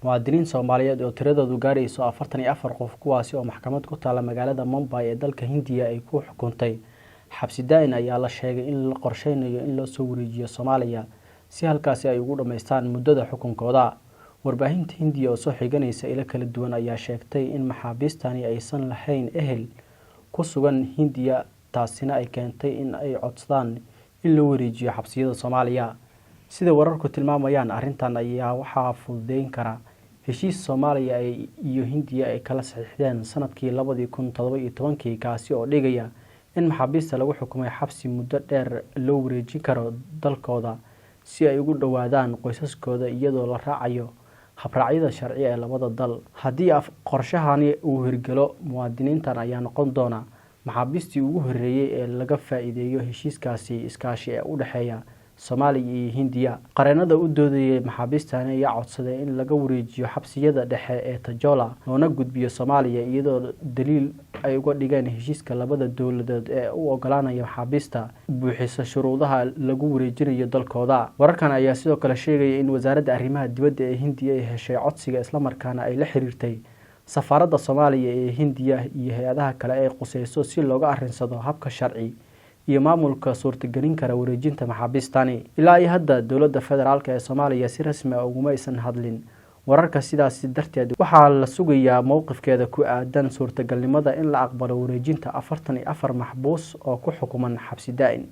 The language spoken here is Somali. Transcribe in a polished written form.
Muwaadiniin Soomaaliyeed oo tiradoodu gaarayso 44 qof, kuwaasi oo maxkamad ku taalla magaalada Mumbai ee dalka Hindiya ay ku xukuntay xabsi daa'in, ayaa la sheegay in la qorsheynayo in loo soo wareejiyo Soomaaliya si halkaasi ay ugu dhammaystaan muddada xukunkooda. Warbaahinta Hindiya oo soo xiganaysa ilo kala duwan ayaa sheegtay in maxaabiistani aysan lahayn ehel ku sugan Hindiya, taasina ay keentay in ay codsadaan in loo wareejiyo xabsiyada Soomaaliya. Sida wararku tilmaamayaan, arrintan ayaa waxaa fududeyn kara heshiis Soomaaliya iyo Hindiya ay kala saxiixdeen sanadkii 2017-kii, kaasi oo dhigaya in maxaabiista lagu xukumay xabsi muddo dheer loo wareejin karo dalkooda si ay ugu dhowaadaan qoysaskooda, iyadoo la raacayo habraacyada sharci ee labada dal. Haddii qorshahani uu hirgalo, muwaadiniintan ayaa noqon doona maxaabiistii ugu horreeyay ee laga faa'iideeyo heshiiskaasi iskaashi ee u dhexeeya Soomaaliya iyo Hindiya. Qareenada u doodayay maxaabiistani ayaa codsaday in laga wareejiyo xabsiyada dhexe ee Tajola loona gudbiyo Soomaaliya, iyadoo daliil ay uga dhigeen heshiiska labada dowladood ee u ogolaanaya maxaabiista buuxisa shuruudaha lagu wareejinayo dalkooda. Wararkan ayaa sidoo kale sheegaya in Wasaaradda Arrimaha Dibadda ee Hindiya ay heshay codsiga, islamarkaana ay la xiriirtay safaaradda Soomaaliya ee Hindiya iyo hay-adaha kale ee quseyso si looga arrinsado habka sharci iyo maamulka suurtagelin kara wareejinta maxaabiistani. Ilaa iyo hadda dowladda federaalk ee Soomaaliya si rasmi ah uguma aysan hadlin wararka, sidaasi darteed waxaa la sugayaa mowqifkeeda ku aadan suurtagalnimada in la aqbalo wareejinta 44 maxbuus oo ku xukuman xabsi daa'in.